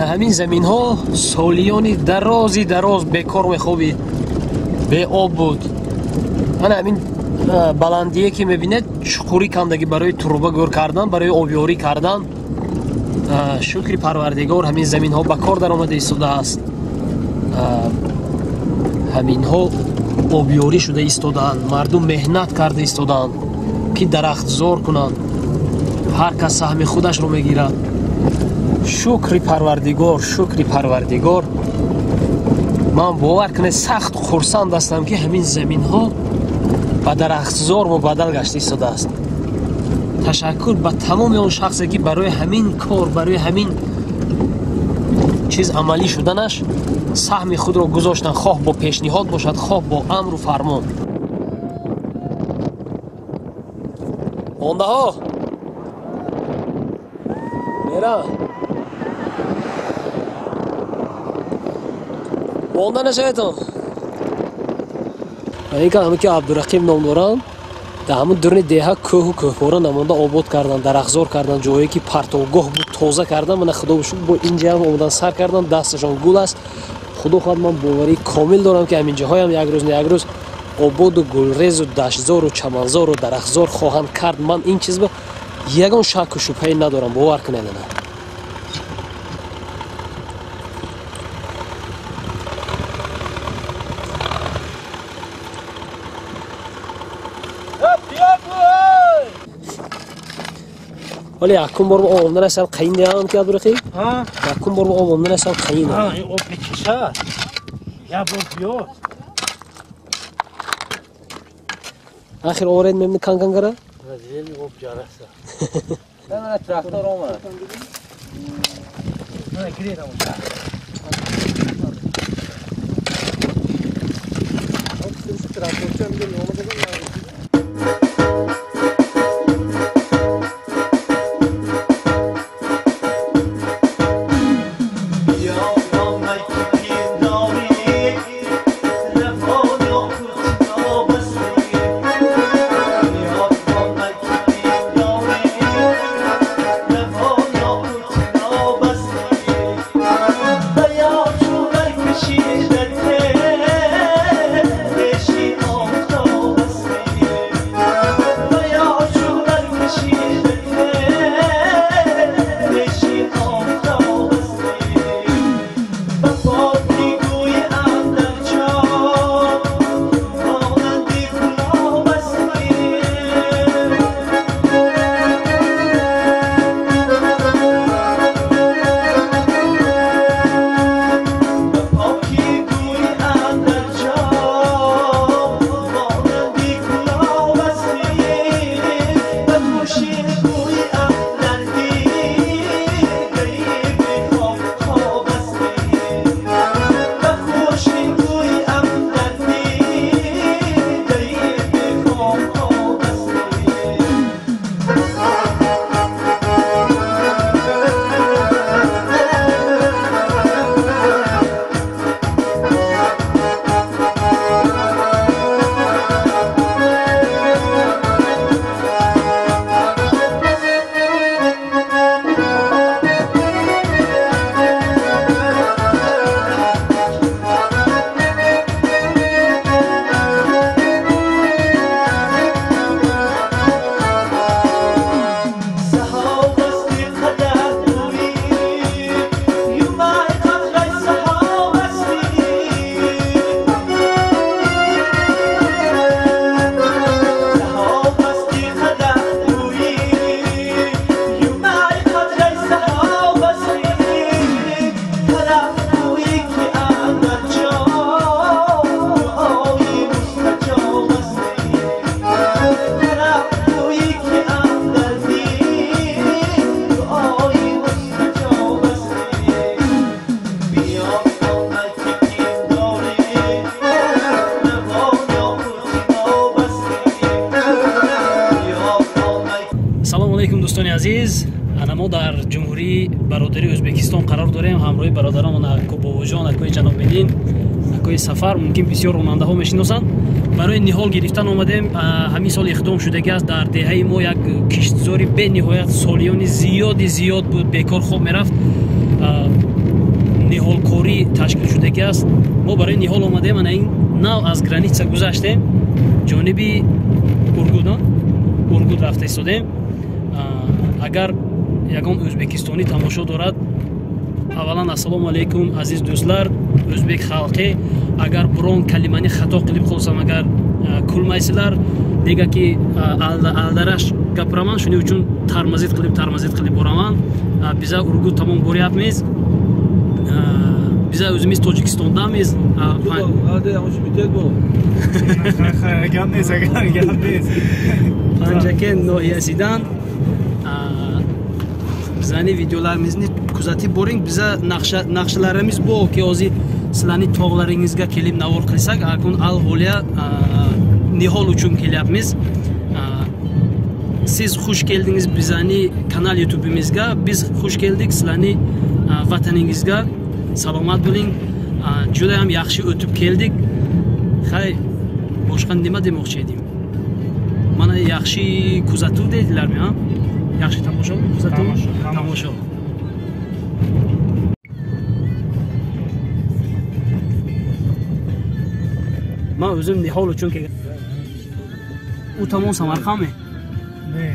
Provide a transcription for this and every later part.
Ана ҳамин заминҳо солиёни дарози дароз бекор мехобид, беоб буд. Ана ҳамин баландие ки мебинед, чуқурӣ кандагӣ барои турба гӯр кардан, барои обёрӣ кардан. Шукри Парвардигор, ҳамин заминҳо ба кор даромада истодааст. Ҳаминҳо обёрӣ шуда истодаанд, мардум меҳнат карда истодаанд ки дарахтзор кунанд. Ҳар кас саҳми худашро мегирад. Шукри Парвардигор, шукри Парвардигор. Ман бовар кунед, сахт хурсанд ҳастам ки ҳамин заминҳо ба дарахтзор мубаддал гашта истодааст. Ташаккур ба тамоми он шахсе ки барои ҳамин кор, барои ҳамин чиз амалӣ шуданаш саҳми худро гузоштанд, хоҳ бо пешниҳод бошад, хоҳ бо амру фармон. Мондаҳо мера монда нашаведон. Ин кан ҳамин ки Абдурақиб ном доранд, дар ҳамун дурни деҳа кӯҳу кӯҳпора намонда обод кардан, дарахтзор кардан, ҷое ки партовгоҳ буд тоза кардан. Мана худо шукр, бо инҷаам омадан сар кардан, дасташон гул аст. Худо хоҳад, ман боварии комил дорам ки ҳамин ҷоҳоям як рӯз не як рӯз ободу гулрезу даштзору чаманзору дарахтзор хоҳанд кард. Ман ин чиз ба ягон шакку шубҳае надорам, бовар кунед. Ана ҳоле якум бор об омадан асал қайин деам ки Абдурақиб? Якум бор об омадан асал қайин. Об мекашад. Я бор биё. Ахир оред мемни канкангара? Вазели об ҷараса. Мана трактор омад. Мана гиред омад. Салом алейкум, дӯстони азиз. Ана мо дар ҷумҳурии бародари Ӯзбекистон қарор дорем, ҳамроҳи бародарамон Аку Бобоҷон, Акои Ҷанобиддин, Акои Сафар. Мумкин бисёр ронандаҳо мешиносанд. Барои ниҳол гирифтан омадем. Ҳамин сол иқдом шудагӣ аст дар деҳаи мо як киштзори бениҳоят солиёни зиёди зиёд буд, бекор хоб мерафт. Ниҳолкорӣ ташкил шудагӣ аст. Мо барои ниҳол омадем, ана ин нав аз граница гузаштем, ҷониби Ургут, Ургут рафта истодем. Агар ягон ӯзбекистонӣ тамошо дорад, аввалан ассалому алайкум, азиз дӯстлар, o'zbek xalqi. Agar biron kalimani xato qilib qolsam, agar kulmaysizlar, negaki aldarash gapiraman, shuning uchun tarmazit qilib boraman. Biza Urgut tomon boryapmiz. Biza o'zimiz Tojikistondamiz. Panjakent nohiyasidan. Bizning videolarimizni kuzatib boring. Biza naqshalarimiz bu ki hozir sizlarning tog'laringizga kelib navor qilsak, akun al-G'oliya nihol uchun kelyapmiz. Siz xush keldingiz bizning kanal YouTube'imizga. Biz xush keldik sizlarning vataningizga. Salomat bo'ling. Juda ham yaxshi o'tib keldik. Hay, boshqa nima demoqchi edim? Mana yaxshi kuzatuv dedilarmi, ha? Yaxshi tomosha, kuzatuv, tomosha. Men o'zim nihol uchun kelgan. U tomon Samarqandmi? Ne?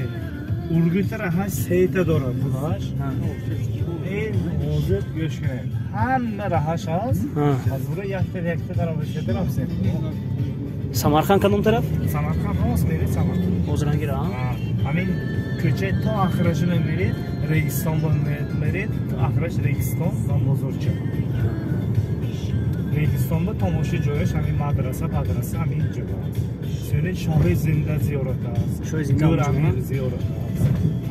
Urgutda rahash seyta dora bulash. Eng hozir go'shkay. Hamma rahash az. Hozir yakta taraf taraf. Samarqand qanday taraf? Samarqand hozir meri Samarqand. Hozirangir, ha? Amin ko'cha to oxirishini meri Registon meri oxirish Registon va bozorcha. Registonda tomosha joyi, hamin madrasa, hamin joy. Seni Shohi Zinda ziyorat ast. Shohi Zinda ziyorat ast.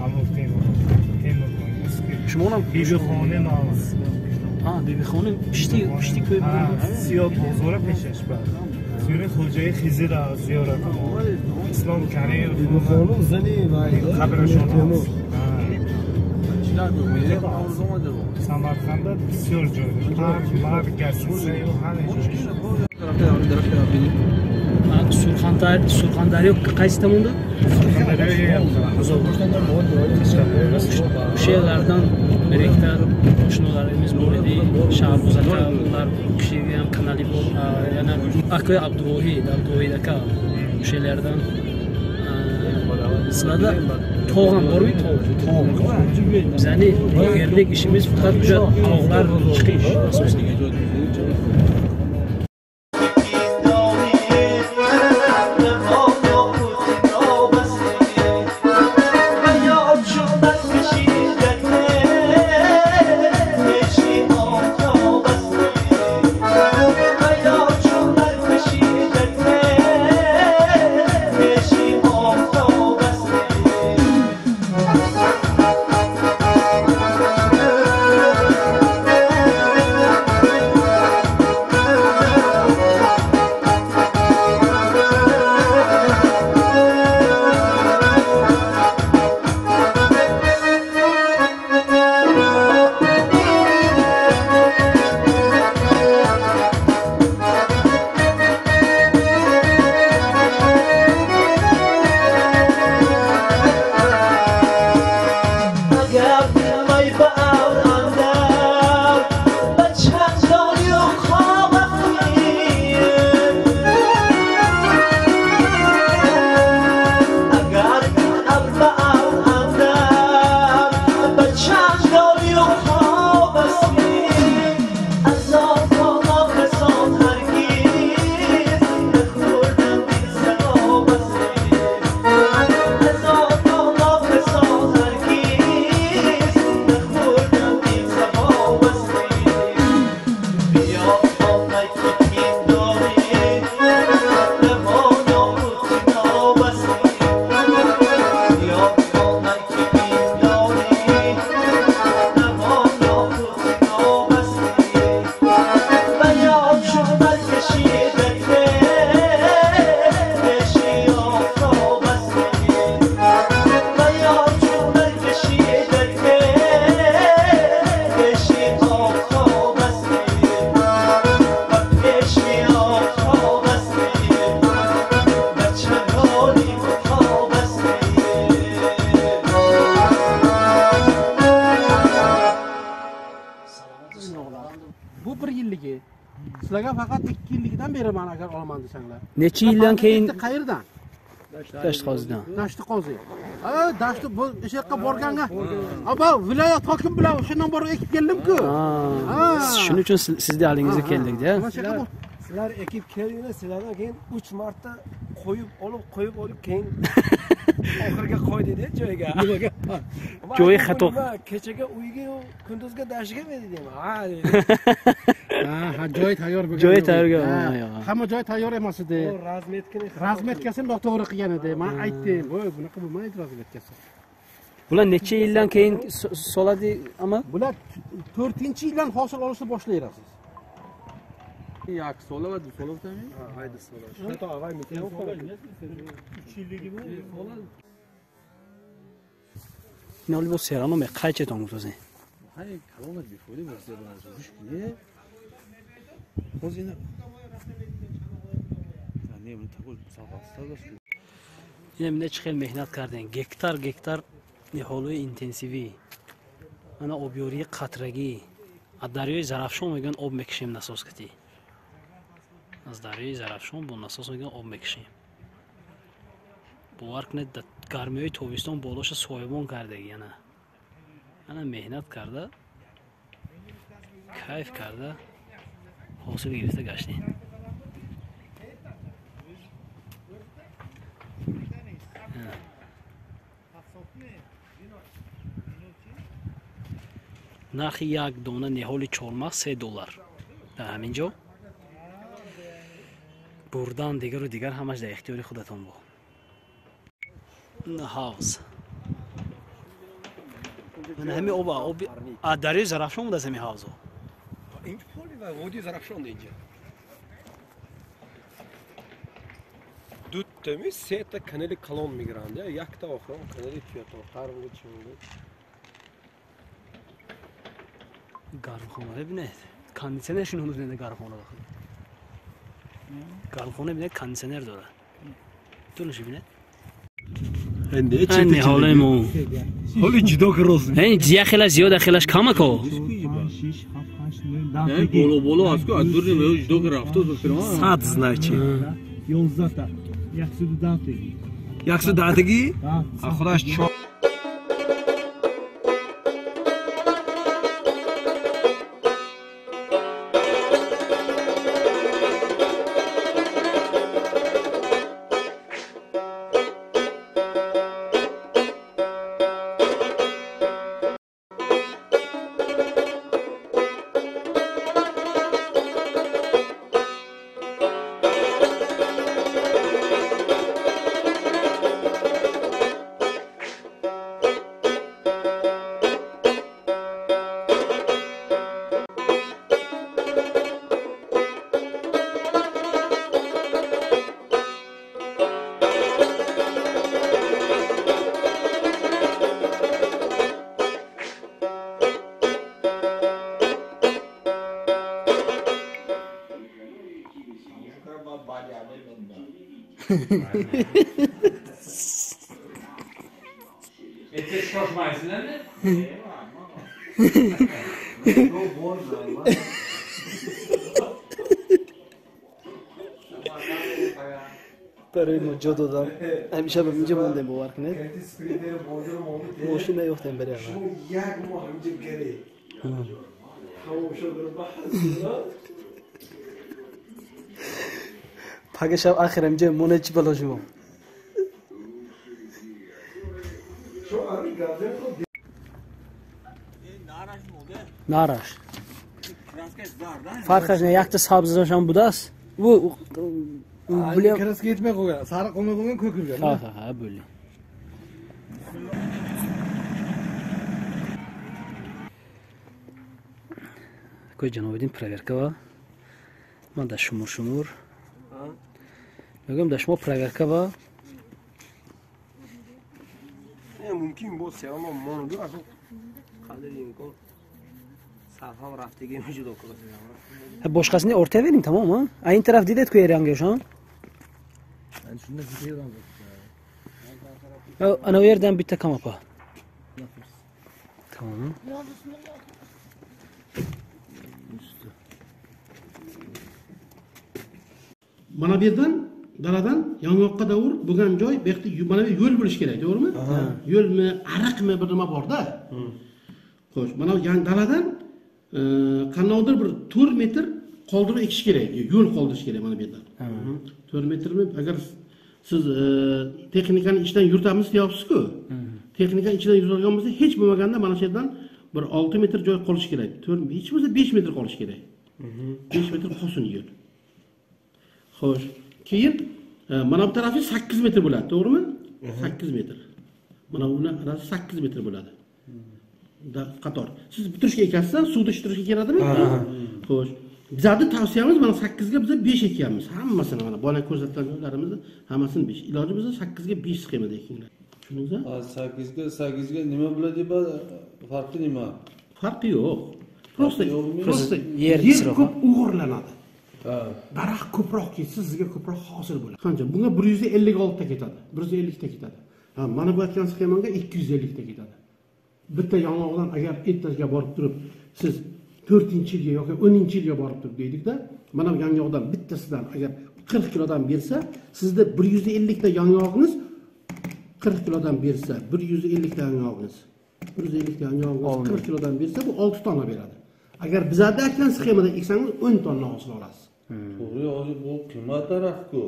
Amir Temur. Shumonam Bibixonim ast. Ha, Bibixonim pishti ko'y bo'ldi. Siyo bozori peshash bor. Seni Xo'jai Xizr ziyorat ast. Islom Karimov Bibixonim zani va qabrishon. Samarqandda bisyor joy. Park, mark, gastrosayo hamma joy. Surxondaryo qaysi tomonda? O'sha yerlardan birikta qo'shnilarimiz bor edi. Shahboz aka, ular u kishiga ham kanali bor. Yana aka Abduvohid aka o'sha yerlardan. Sizlarda tog' ham bormi? Tog'. Bizning blogerlik ishimiz faqat o'sha tog'lar chiqish asosan. Bu 1 yilligi. Sizlarga faqat 2 yilligidan beraman agar olaman desanglar. Necha yildan keyin? Qayerdan? Dashtqozidan. Dashtqozi. Ha, Dashti bu o'sha yoqqa borganga. Aba, viloyat hokim bilan o'shandan borib ekib keldim-ku. Ha. Shuning uchun sizni halingizga keldik-da. Sizlar ekib keldinglar, sizlardan keyin 3 marta qo'yib olib, keyin oxirga qo'ydi-da joyiga. Nimaga? Joyi xato. Kechaga uyga, kunduzga dashiga edi deyman. Ha dedi. Ha, joyi tayyor bo'lgan. Joyi tayyor. Hamma joy tayyor emas edi. Razmetkani razmetkasini noto'g'ri qilgan edi. Men aytdim, voy, bunaqa bo'lmaydi razmetkasi. Bular necha yildan keyin soladi ama? Bular 4-yildan hosil olishni boshlayverasiz. Як sola va sola o'tami? Ha, haydi sola. Shunta avay meteor 3 yilligimi? Noli bu serano me qaycha tong'izing. Hay, kalona befoyda bo'lsa bo'ladi. Ne? Hozir ne buni taqul saqlasda. Ina necha xil mehnat karding. Gektar gektar niholui intensivi. Mana obyori qatragi. Az daryoyi Zarafshon мегӯян об мекашем насос кати. Аз дарёи Зарафшон бо насос мегӯян об мекашем. Бовар кунед, дар гармиҳои тобистон болоша соябон кардаги ана. Ана меҳнат карда, кайф карда, ҳосил гирифта гаштем. Нархи як дона ниҳоли чормағз $3 дар ҳамин ҷо. Бурдан дигару дигар ҳамаш дар ихтиёри худатон бо. Ҳавз. Мана ҳами об об а дарёи Зарафшон будааст ҳами ҳавзо. Ин поли ва водии Зарафшон инҷа. Дуттами сета канали калон мегиранд, якта охирон канали туятохар буд чӣ буд. Гармхона бибинед, кондитсионер шуно бибинед гармхона дохил. Гармхона бибинед кондитсионер дорад. Тунаш бибинед. Энди ҳолаи мо. Ҳоли ҷудо ки рост. Эн зия хела зиёда хелаш камако. 6 7 8 9 10 Боло боло аз ку аз дур не ҷудо ки рафту фирма. 100 значи. 11 та. 110 таги. 110 таги? А худаш 4 барои мо ҷо додам. Ҳамеша ба инҷа мондем, бовар кунед. Мошин наёфтем барои аввал. Як моҳ ҳаминҷа гаре. Пага шаб ахир ҳаминҷа монед, чӣ бало шумо? Нараш. Фарқаш не, якта сабзашам будааст. Bu Краска yetmay qo'ygan, sariq qo'ymay qo'ygan, ko'k kirgan. Ha, ha, ha, bo'ldi. Ko'y Janobiddin проверка ва. Ман дар шумур шумур. Мегӯям дар шумо проверка ва. Не, мумкин бо севама монду, асо қадри имкон сарфам рафтагӣ ҷудо кунад. Boshqasini o'rtayvering, tamom, ha? A in taraf dided-ku erangashon. Ana u yerdan bitta kam opa. Tamom. Mana bu yerdan daladan yong'oqqa davr bo'lgan joy bu yoqda mana bu yo'l bo'lishi kerak, to'g'rimi? Yo'lmi, ariqmi bir nima bor-da. Xo'sh, mana daladan qandaydir bir 4 metr qoldirib ekish kerak, yo'l qoldirish kerak mana bu yerdan. 4 metrmi? Agar siz texnikani ichdan yuritamiz deyapsiz-ku. Texnikani ichidan yuritadigan bo'lsa, hech bo'lmaganda mana shu yerdan bir 6 metr joy qolishi kerak. 4, hech bo'lmasa 5 metr qolishi kerak. 5 metr qolsin yo'l. Xo'sh, keyin mana bu tarafi 8 metr bo'ladi, to'g'rimi? 8 metr. Mana buni arasi 8 metr bo'ladi. Qator. Siz bitirishga ekasiz, suvni ichtirishga keladimi? Xo'sh, bizlarni tavsiyamiz mana 8 ga biz 5 ekyapmiz. Hammasini mana bola ko'rsatgan joylarimizni hammasini 5. Iloji bo'lsa 8 ga 5 sxemada ekinglar. Tushundingizmi? 8 ga 8 ga nima bo'ladi, farqi nima? Farqi yo'q. Prosta yer ko'p o'g'irlanadi. Daraxt ko'proq ketsa sizga ko'proq hosil bo'ladi. Qancha? Bunga 156 ta ketadi. 150 ta ketadi. Ha, mana bu aytgan sxemaga 250 ta ketadi. Bitta yong'oqdan agar ertaga borib turib siz 4-yilga yoki 10-yilga borib turib deydik-da, mana bu yong'oqdan bittasidan agar 40 kilodan bersa, sizda 150 ta yong'og'ingiz 40 kilodan bersa, 150 ta yong'og'ingiz, 150 ta yong'og'ingiz 40 kilodan bersa, bu 6 tonna beradi. Agar bizlarda aytgan sxemada eksangiz 10 tonna hosil olasiz. To'g'ri, hozir bu qimmat daraxt-ku.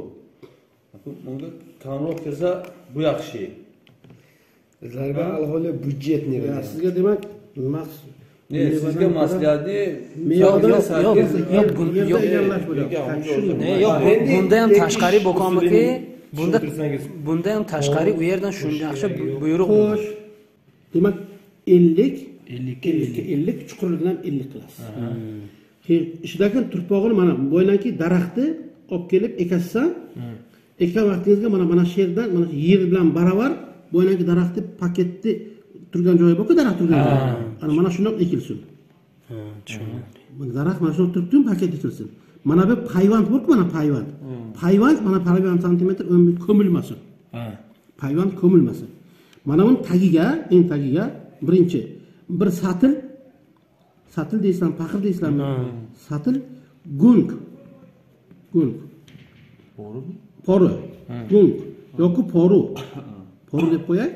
Bunga kamroq kelsa bu yaxshi. Sizlarga alholi byudjet ne? Sizga demak, sizga maslahatni yo'q, bunda ham tashqari bokomiki, bunda ham tashqari u yerdan shunga yaxshi buyruq. Xo'sh, demak 50 50 50 chuqurligidan 50 qilasiz. Keyin ishidagi turpog'ini mana bo'ynaki daraxtni olib kelib ekasiz, ekkan vaqtingizga mana shu yerdan mana yer bilan baravar bo'ynaki daraxtni paketni turgan joyi borku, daraxt turgan joyi. Ana mana shundoq ekilsin. Tushundim. Daraxt mana shundoq turibdi, paket ekilsin. Mana bu payvand borku, mana payvand. Payvand mana payvand santimetr ko'milmasin. Payvand ko'milmasin. Mana buni tagiga, eng tagiga birinchi bir satil, satil deysizlar, paxir deysizlarmi? Satil gung. Gung. Pori. Gung yoki poru. Poru deb qo'yay.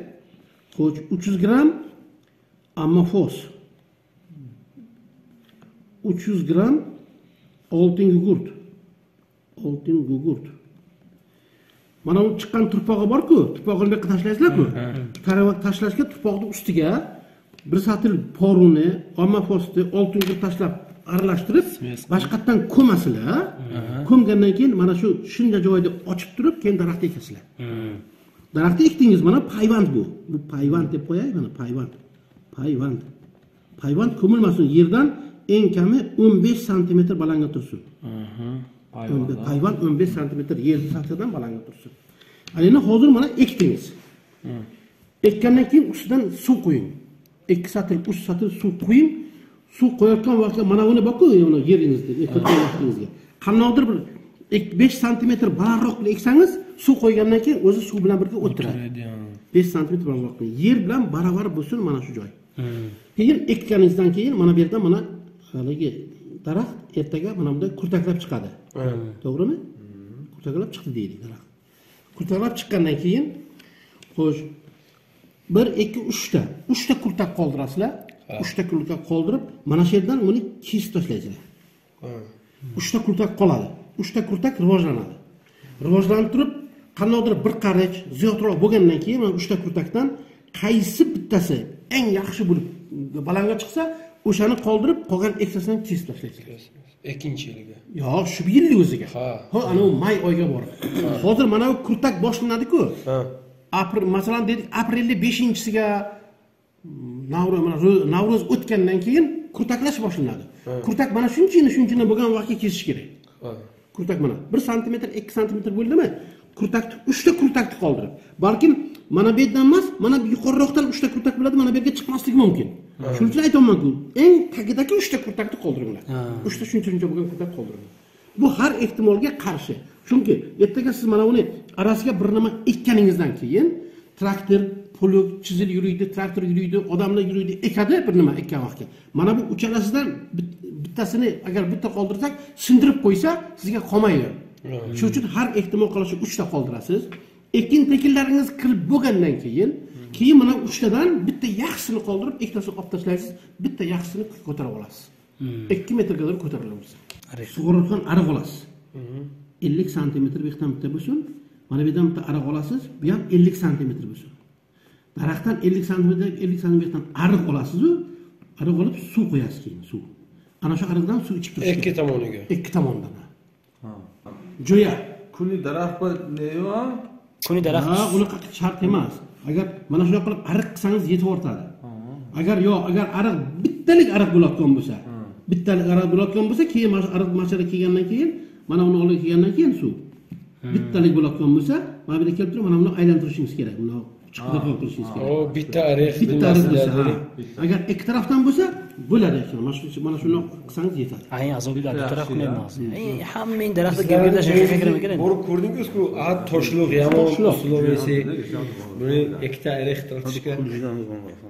Xo'sh, 300 gram ammofos. 300 gram oltin gugurt. Oltin gugurt. Mana bu chiqqan turpog'i bor-ku, turpog'ini bu yoqqa tashlaysizlar-ku. Tashlashga turpoqning ustiga bir satil poruni, ammofosni, oltin gugurt tashlab aralashtirib, boshqatdan ko'masizlar. Ko'mgandan keyin mana shu shunday joyda ochib turib, keyin daraxtni ekasizlar. Daraxtni ekdingiz, mana payvand bu. Bu payvand deb qo'yay, mana payvand. Payvand. Payvand ko'milmasin, yerdan eng kami 15 santimetr balandga tursin. Payvand 15 santimetr yer sathidan balandga tursin. Ana endi hozir mana ekdingiz. Ekkandan keyin ustidan suv quying. 2 satil, 3 satil suv quying. Suv qo'yayotgan vaqtda mana buni boku, mana yeringizda, ekayotgan vaqtingizga. Qandaydir bir 5 santimetr balandroq qilib eksangiz, suv qo'ygandan keyin o'zi suv bilan birga o'tiradi. 5 santimetr balandroq qilib, yer bilan baravar bo'lsin mana shu joy. Keyin ekkaningizdan keyin mana bu yerdan mana haligi daraxt ertaga mana bunday kurtaklab chiqadi. To'g'rimi? Kurtaklab chiqdi deylik daraxt. Kurtaklab chiqqandan keyin xo'sh 1 2 3 ta, 3 ta kurtak qoldirasizlar. 3 ta kurtak qoldirib, mana shu yerdan buni kesib tashlaysizlar. 3 ta kurtak qoladi. 3 ta kurtak rivojlanadi. Rivojlanib turib, qandaydir bir qarich ziyodroq bo'lgandan keyin mana 3 ta kurtakdan qaysi bittasi eng yaxshi bo'lib balandga chiqsa, o'shani qoldirib, qolgan ekstrasini kesib tashlaysizlar. Ikkinchi yiliga. Yo'q, shu yilning o'ziga. Ha, ana u may oyiga borib. Hozir mana bu kurtak boshlanadi-ku. Aprel, masalan dedik, aprelning 5-siga Navro'z o'tgandan keyin kurtaklash boshlanadi. Kurtak mana shunchini bo'lgan vaqtga kesish kerak. Kurtak mana 1 santimetr, 2 santimetr bo'ldimi? Kurtakni 3 ta kurtakni qoldirib. Balkim mana bu yerdan emas, mana bu yuqoriroqdan 3 ta kurtak bo'ladi, mana bu yerga chiqmasligi mumkin. Shuning uchun aytyapman-ku, eng tagidagi 3 ta kurtakni qoldiringlar. 3 ta shuncha bo'lgan kurtak qoldiringlar. Bu har ehtimolga qarshi. Chunki ertaga siz mana uni arasiga bir nima ekkaningizdan keyin traktor, plug, chizil yuriydi, traktor yuriydi, odamlar yuriydi, ekadi bir nima ekkan vaqtga. Mana bu uchalasidan bittasini agar bitta qoldirsak, sindirib qo'ysa sizga qolmaydi. Shuning uchun har ehtimol qilishi 3 ta qoldirasiz. Ekin tekinlaringiz kirib bo'lgandan keyin mana 3 tadan bitta yaxshisini qoldirib, ikkitasini olib tashlaysiz, bitta yaxshisini ko'tarib olasiz. 2 metrga qadar ko'tariladi. Sug'oradigan ariq olasiz. 50 santimetr bu yoqdan bitta bo'lsin, mana bu yerdan bitta ariq olasiz, bu ham 50 santimetr bo'lsin. Daraxtdan 50 santimetr, 50 santimetrdan ariq olasiz-u, ariq olib suv qo'yasiz keyin suv. Ana shu ariqdan suv ichib turish. Ikki tomoniga. Ikki tomondan. Jo'ya. Kuni daraxt va nima? Kuni daraxt. Ha, unaqa shart emas. Agar mana shunday qilib ariq qilsangiz yetib ortadi. Agar yo'q, agar ariq bittalik ariq bo'layotgan bo'lsa, bittalik ariq bo'layotgan bo'lsa, keyin mana shu ariq mashara kelgandan keyin, mana uni olib kelgandan keyin suv bittalik bo'layotgan bo'lsa, mana bu yerga kelib turib, mana buni aylantirishingiz kerak. Buni chiqib qilishingiz kerak. O bitta ariq, bitta ariq bo'lsa, agar ikki tarafdan bo'lsa, bo'ladi ekan. Mana shuni qilsangiz yetadi. Ay, azoblar bir taraf qilmaymiz. Hamma daraxtga girib shekar ekan. Borib ko'rdingiz-ku, a toshliq yomon usloviyasi. Buni ikkita ariq tortishga.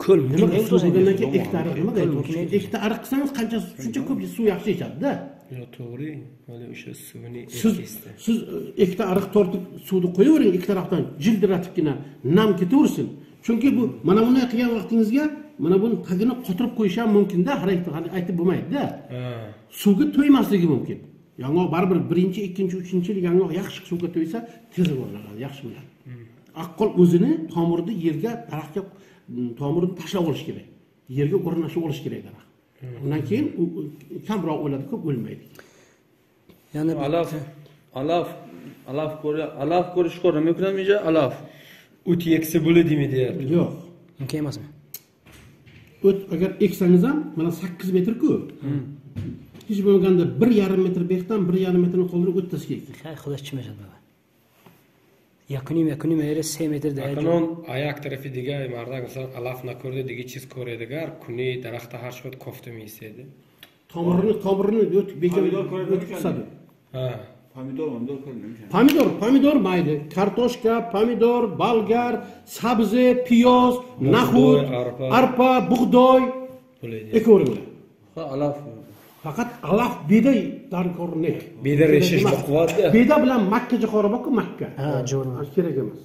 Ko'l nima bo'lgandan keyin ikkita ariq nima deydi? Ikkita ariq qilsangiz qancha shuncha ko'p suv yaxshi ichadi-da. Yo'q, to'g'ri. Hali o'sha suvini ekkizdi. Siz ikkita ariq tortib suvni qo'yavering, ikki tarafdan jildiratibgina nam ketaversin. Chunki bu mana bunday qilgan vaqtingizga mana buni tagini qotirib qo'yish ham mumkin-da, hali aytib bo'lmaydi-da. Suvga to'ymasligi mumkin. Yong'oq baribir birinchi, ikkinchi, uchinchi yil yong'oq yaxshi suvga to'ysa tez rivojlanadi, yaxshi bo'ladi. Aqqol o'zini tomirini yerga, daraxtga tomirini tashlab olish kerak. Yerga o'rnashib olish kerak daraxt. Undan keyin u kamroq o'ladi, ko'p o'lmaydi. Ya'ni alaf ko'ra, alaf ko'rish ko'ra mumkin inja alaf. O't yeksa bo'ladimi deyapti. Yo'q. Mumkin emasmi? O't agar eksangiz ham mana 8 metr-ku. Hech bo'lmaganda 1,5 metr bexdan 1,5 metrni qoldirib o'tasiz kerak. Hay, xudo chiqmashadi baba. Yakuni meri 3 metr da. Акнун аяк тарафи дигар мардак масалан алаф накорда диги чиз коридагар куни дарахта ҳар шуд кофта меистеди. Tomirini o'tib bekor o'tkazadi. Ha. Pomidor ko'rdim. Pomidor mayli. Kartoshka, pomidor, balgar, sabzi, piyoz, nahut, arpa, bug'doy ekaveringlar. Ha, alaf. Faqat alaf beda darkor ne. Beda reshish baquvvat. Beda bilan makka jo'xori borku, makka. Ha, jo'ri. Kerak emas.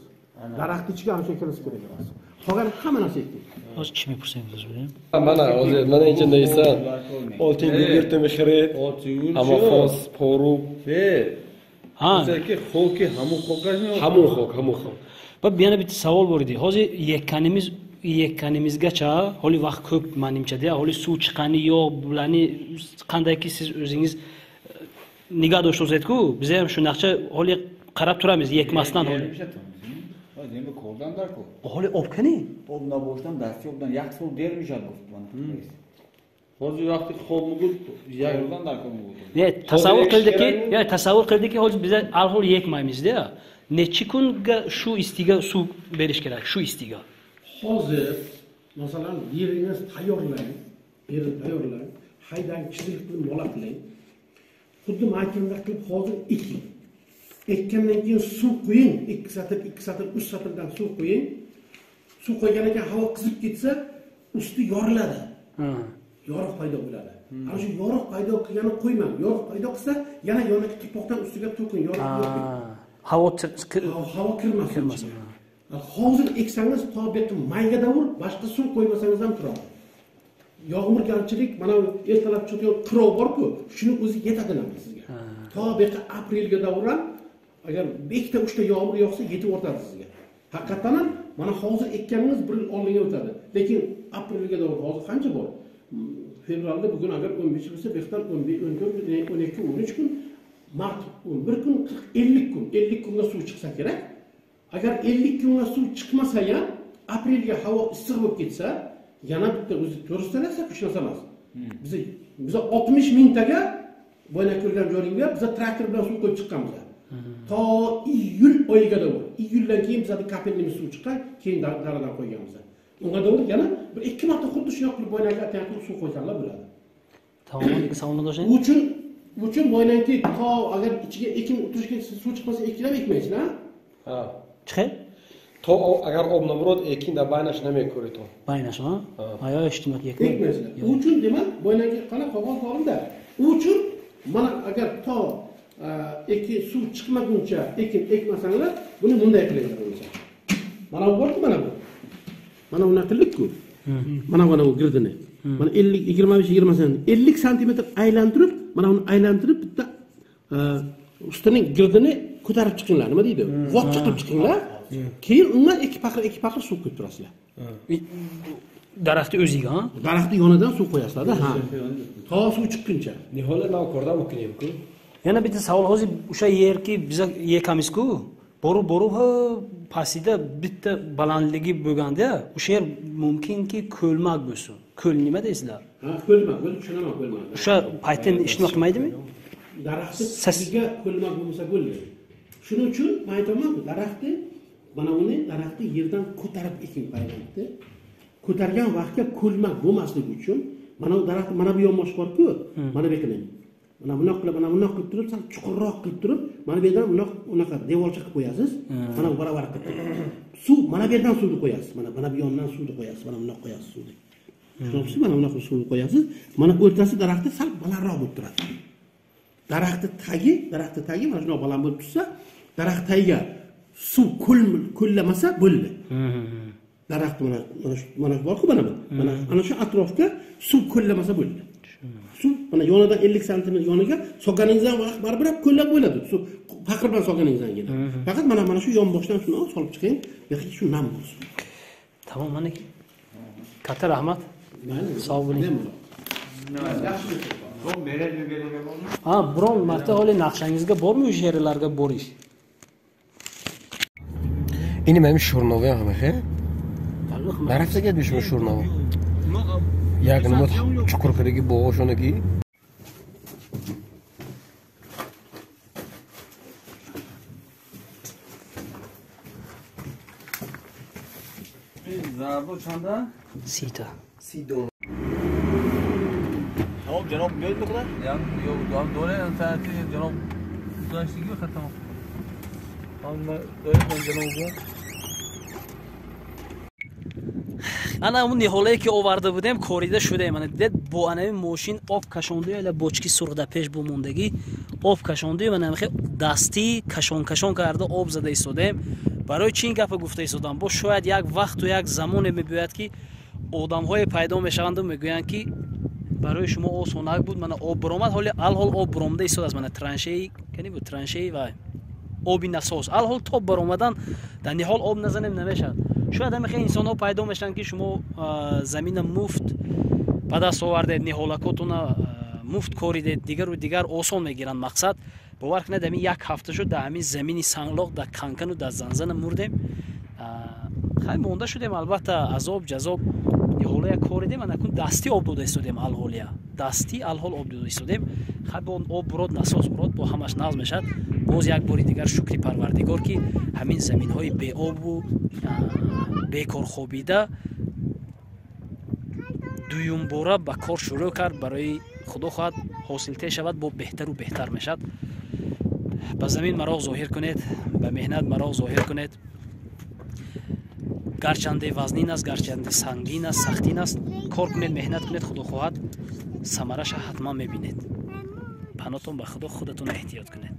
Daraxt ichiga ancha kirish kerak emas. Qolgan hamma narsa ekin. Hozir chimay pursangiz o'zi. Mana hozir mana ichida esa oltin gugurt mixrit, amafos, porub. Ha. Xoki, hamu xokashmi? Hamu xok. Va yana bitta savol bor edi. Hozir yekkanimizgacha holi vaqt ko'p menimcha-da, holi suv chiqqani yo'q, bularni qandayki siz o'zingiz nigoh do'stlaringizku, biz ham shunaqcha holi qarab turamiz yekmasdan holi. Nima ko'rdanlar-ku. Holi obkani? Ob nabosdan dasti obdan yak sol dermishadi guft mana. Hozir vaqti xobmugut yerdanlar-ku. Ne, tasavvur qildiki, hozir biz alhol yekmaymiz-da. Necha kunga shu istiga suv berish kerak, shu istiga? Hozir masalan yeringiz tayyorlang, yerini tayyorlang, haydan chiziq qilib molatlang. Xuddi makinada qilib hozir eking. Ekkandan keyin suv qo'ying, 2 satr, 2 satr, 3 satrdan suv qo'ying. Suv qo'ygandan keyin havo qizib ketsa, usti yoriladi. Yoriq paydo bo'ladi. Ana shu yoriq paydo qilgani qo'ymang. Yoriq paydo qilsa, yana yonidagi tuproqdan ustiga to'kin, yoriq yo'q. Havo kirmasin. Hozir eksangiz to bu yoqqa mayga davr boshqa suv qo'ymasangiz ham turadi. Yog'murgarchilik mana ertalab chiqadigan qirov bor-ku, shuni o'zi yetadi sizga. To bu yoqqa aprelga davr ham agar 2ta 3ta yog'mur yog'sa yetib ortadi sizga. Haqiqatan ham mana hozir ekkaningiz bir yil oldinga o'tadi. Lekin aprelga davr hozir qancha bor? Fevralda bugun agar 15 bo'lsa, bu yoqdan 11, 14, 12, 13 kun, mart 11 kun, 40, 50 kun, 50 kunga suv chiqsa kerak. Agar 50 kunga suv chiqmasa ham, aprelga havo issiq bo'lib ketsa, yana bitta o'zi to'g'risida narsa kuch narsa emas. Biz 60 mingtaga boyna ko'rgan joyingga biz traktor bilan suv qo'yib chiqqanmiz. To iyul oyiga davr. Iyuldan keyin bizda kapelniy suv chiqqan, keyin daradan qo'yganmiz. Unga davr yana bir 2 marta xuddi shunday qilib boynaga atayotib suv qo'ysanlar bo'ladi. Tamom, savolni doshang. U uchun boynanki to agar ichiga ekin o'tirishga suv chiqmasa ekilib ekmaysizlar, ha? Chiqay? To agar ob namrod ekin da baynash namekori to. Baynash, ha? Ayo eshitmak ekmaysizlar. U uchun demak, boynanki qana qog'oz borimda. U uchun mana agar to Ekin suv chiqmaguncha ekin ekmasanglar, buni bunday qilinglar bo'lsa. Mana bu borku, mana bu. Mana bunaqa qildik-ku. Mana bu girdini. Mana 50 25 20 santimetr, 50 santimetr aylantirib, mana uni aylantirib bitta ustining girdini ko'tarib chiqinglar. Nima deydi? Votcha qilib chiqinglar. Keyin undan ikki paqir suv quyib turasizlar. Daraxtni o'ziga, ha? Daraxtni yonidan suv qo'yasizlar-da, ha. To suv chiqquncha. Nihola navkordan o'qiyman-ku. Yana bitta savol, hozir o'sha yerki biz yekamizku, borib pastida bitta balandligi bo'lganda, o'sha yer mumkinki ko'lmak bo'lsin. Ko'l nima deysizlar? Ha, ko'lmak, ko'l tushunaman, ko'lmak. O'sha paytda ishni qilmaydimi? Daraxtni tagiga ko'lmak bo'lmasa bo'lmaydi. Shuning uchun men aytaman-ku, daraxtni mana uni daraxtni yerdan ko'tarib eking paytda. Ko'targan vaqtga ko'lmak bo'lmasligi uchun mana bu daraxt, mana bu yonbosh bor-ku, mana bu yerga. Mana bundoq qilib, mana bundoq qilib turib, sal chuqurroq qilib turib, mana bu yerdan bundoq unaqa devorcha qilib qo'yasiz. Mana bu baravar qilib turib. Suv mana bu yerdan suvni qo'yasiz. Mana bu yondan suvni qo'yasiz, mana bundoq qo'yasiz suvni. Tushunibsizmi? Mana bundoq suvni qo'yasiz. Mana o'rtasi daraxti sal balandroq bo'lib turadi. Daraxtni tagi mana shundoq baland bo'lib tursa, daraxt tagiga suv ko'llamasa bo'ldi. Daraxt mana shu borku, mana bu. Mana ana shu atrofga suv ko'llamasa bo'ldi. Suv mana yonidan 50 santimetr yoniga solganingizdan vaqt baribir ham ko'llab bo'ladi. Suv paqir bilan solganingizdan keyin. Faqat mana shu yonboshdan shuni solib chiqing, bu yoqqa shu nam bo'lsin. Tamom, mana katta rahmat. Sog' bo'ling. Ha, biron marta hali naqshangizga bormi o'sha yerlarga borish? Ini men shurnovi ham, ha? Narafsaga düşmüş shurnovi. Як nima chuqur kirigi bo'g'oshoniki. Zardo chanda? Sita. Sido. Tamam janob berdi xudo. Ya yo'q, do'ra sanati janob guzashtigi xatam. Hamma do'ra janob. Ана он ниҳолае ки оварда будем, корида шудаем. Ана дидед, бо анави мошин об кашонду, ела бочки сурх дар пеш бумондагӣ об кашонду, ана мехе дастӣ кашон кашон карда об зада истодаем. Барои чӣ ин гапа гуфта истодам? Бо шояд як вақту як замоне мебиёяд, ки одамҳое пайдо мешаванду мегӯянд, ки барои шумо осонак буд, мана об буромад. Ҳоли алҳол об буромада истодааст. Мана траншеи кани буд, траншеи ва оби насос. Алҳол то баромадан дар ниҳол об назанем намешавад. Шояд ҳамин инсонҳо пайдо мешаванд, ки шумо замина муфт ба даст овардед, ниҳолакотона муфт коридед, дигару дигар осон мегиранд. Мақсад бовар кунед, ҳамин як ҳафта шуд дар ҳамин замини санглоқ, дар канкану дар занзана мурдем. Хай монда шудем, албатта азоб ҷазоб. Ниҳолая коридем, анакун дастӣ об дода истодем, алҳолия дастӣ алҳол об дода истодем. Хай бо об бурод, насос бурод, бо ҳамаш нағз мешавад. Боз як бори дигар шукри Парвардигор, ки ҳамин заминҳои беобу бекорхобида дуюмбора ба кор шурӯъ кард. Барои Худо хоҳад ҳосилте шавад, бо беҳтару беҳтар мешавад. Ба замин мароғ зоҳир кунед, ба меҳнат мароғ зоҳир кунед. Гарчанде вазнин аст, гарчанде сангин аст, сахтин аст, кор кунед, меҳнат кунед, Худо хоҳад самараша ҳатман мебинед. Панотон ба Худо, худатон эҳтиёт кунед.